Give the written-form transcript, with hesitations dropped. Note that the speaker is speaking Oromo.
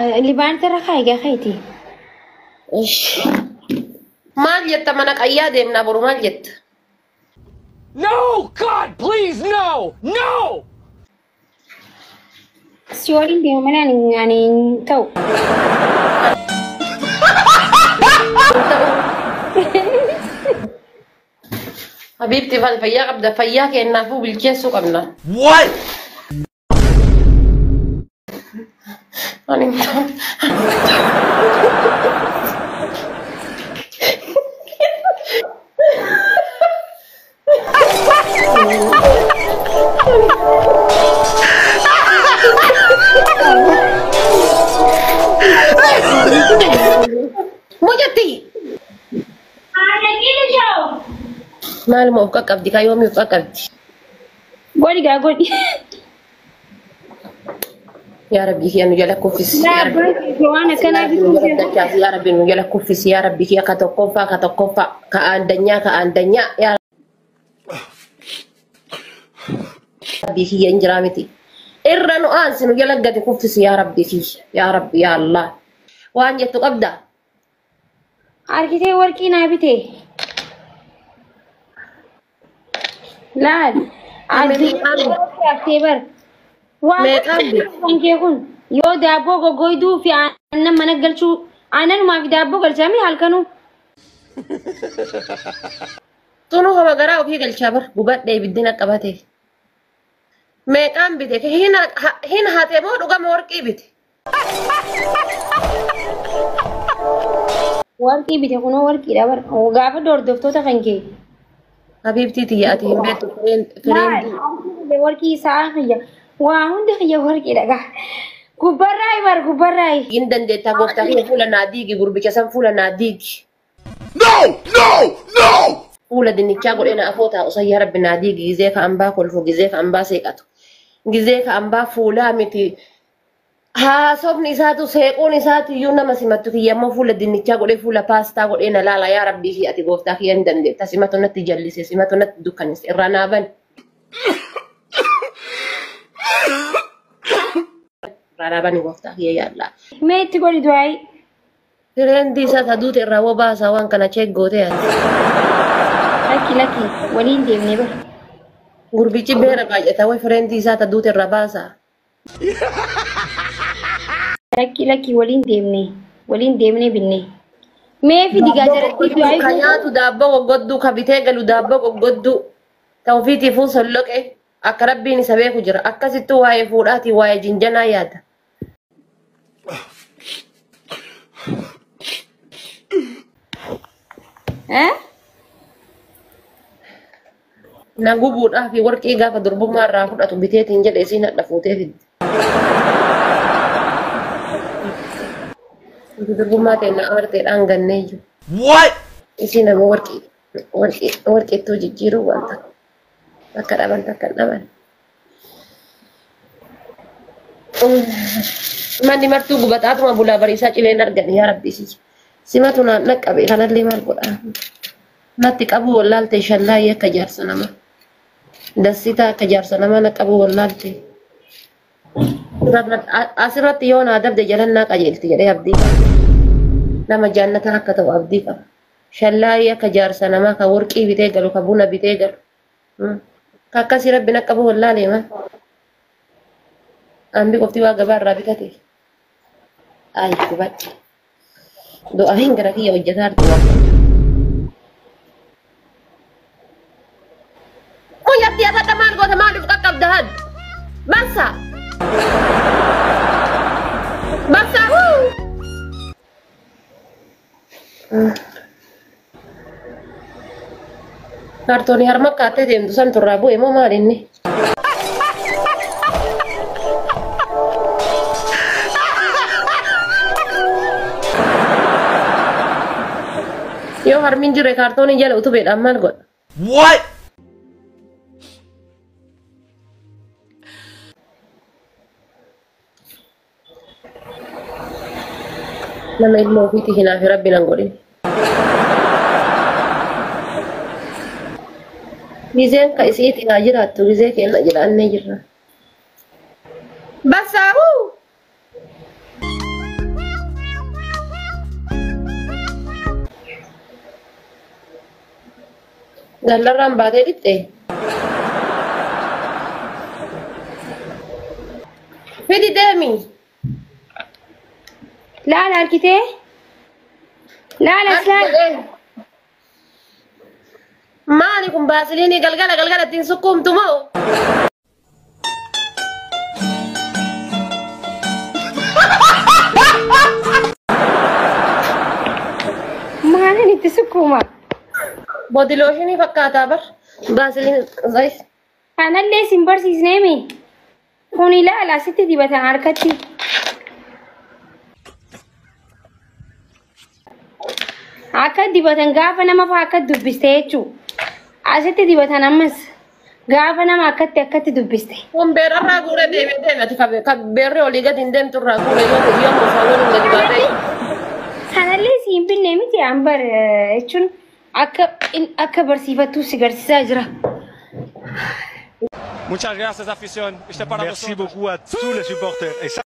Libaan irra kaa'i gaa kayti. Maal jetta mana qayyaa deemnaa boru maal jetta? No! God, please, no! No! Si waliin deema malee ani hin ta'u. Habiibti fayyaa qabda fayyaa kennaafuu bilcheessuu qabna. What? Ani hin ta'u. Mucatti! Maaluma of qaqqabdi kaa yoomii of qaqqabdi? Godhi gaa godhi. Yaa Rabbii kiyya nu jala kuffisi. Laa abbaan kee waan akkanaa Nu jala dachaasi yaa Rabbi nu jala kuffisi yaa Rabbi kiyya ka tokkoffaa ka tokkoffaa ka aandanyaa ka aandanyaa yaa Rabbii kiyya hin jiraa miti. Irra nu aansi nu jala gadi kuffisi yaa Rabbi kiyya yaa Rabbi yaa Allah. Waan jettu qabda. Harkitee warqii naa bite. Laal. Addunyaa haftee bar. Waan Meeqaan bite? kan kee kun yoo daabboo goggoyduu fi aannan mana galchuu aannanumaa fi daabboo galchaa halkanuu. Tunu hama garaa ofii galchaa bar gubadhee ibiddina qabate. Meeqaan bite? Hin hate moo dhugama warqii bite? Warqii bite kunoo warqiidha bar. Gaafa hordoftoota kan kee. Habiibtii tiyya ati hin beektu Laal warqii isaa kiyya. Waa hundi kiyya warqiidha gaa. Gubbarraayi bar gubbarraayi. Hin dandeettaa gooftaa kiyya fuula naa diigi gurbicha san fuula naa diigi. No! No! No! Fuula dinnichaa godhee na afoo taa'u san yaa Rabbi naa diigi gizee ka ambaa kolfu gizee ka ambaa seeqatu. Gizee ka ambaa fuulaa miti. Haasofni isaatu seequun isaatu iyyuu nama simattu kiyya immoo fuula dinnichaa godhee fuula paastaa godhee na laala yaa Rabbii kiyya ati gooftaa kiyya hin dandeetta simatu natti jallise simatu natti dukkanise irraa naa bani. Irraa naa bani gooftaa kiyya yaa Allah. Mee itti godhi du'aayi. Fireendi isaa ta duute irraa woo baasaa waan kana check gootee ati. Lakki lakki waliin deemnee bar. Gurbichi beera baay'ata way fireendi isaa ta duute irraa baasaa. Lakki lakki waliin deemnee waliin deemnee binne. Mee fidi gaa jaratti du'aayi. Ka nyaatu daabboo goggodduu ka bitee galu daabboo goggodduu ta ofiitiifuu solloqe akka rabbiin isa beeku jira akkasittuu waa'ee fuudhaatii waa'ee jinjanaa yaada. Eh? Na gubuudhaa fi warqii gaafa durbummaa irraa fudhatu biteetiin jedhe isiin hadha fuutee fidde. Durbummaa ta'e na amarteedhaan gannee jiru. What? Isiin ammoo warqii warqii warqeettuu jijjiiruu wanta akka dhaban takka hin dhaban. Manni martuu gubataatuma bulaa bariisaa cileen argan yaa Rabbi si. Simatu naan dhaqqabe kanallee maal godhaa? Natti qabuu wallaalte shallaayii akka jaarsa namaa. Dassitaa akka jaarsa namaa na qabuu wallaalte. Asirratti yoo naa dabde jalannaa qajeelti jedhee abdii qaba. Nama jaannataa akka ta'u abdii qaba. Shallaayii akka jaarsa namaa ka warqii bitee galu ka buna bitee galu. Ka akkasii rabbi na qabuu wallaalee maa. Ambi qofti waa gabaa irraa bitate. Ayi gubadhe. Du'aayin gara kiyya hojjetaa jirti waan. Munyatti asirra maal goota maaliif qaqqabda had? Bassa! Bassa! Kaartoonii harma kaattee deemtu san turraa bu'e moo maal inni? Yoo harmiin jirre kaartoonii jala utubeedhaan maal godha? What? Nama ilmoo ofiitii hinaafi rabbi nan godhin. Gizeen ka isiitti haa jiraattu gizee kenna jiraannee jirra. Bassaahuu! Dallarraan baatee dhixxee. Fidi deemi. Laala harkitee? Laala laala. Maali kun baasiliinii galgala galgala ittiin sukkuumtu moo? Maalin itti sukkuuma? Body lotionii fakkaataa bar. Baasiliin zayis. Kanallee sin barsiisneemi. Kun ilaala asitti dibatan harkatti. Akka dibatan gaafa nama fa'aa akka dubbiste jechuudha. Asitti dibatan ammas gaafa nama akkatti akkatti dubbiste. Kun beerarraa guuree deemee deeme ati ka beerri olii gadi hin deemtu irraa guure yoo yoo mufaawwan gadi baatee. Kanallee si hin binne miti ambar jechuun akka akka barsiifattuu si garsiisaa jira. Muchas gracias, afición. Este es para Merci vosotros. beaucoup à tous les supporters. Et ça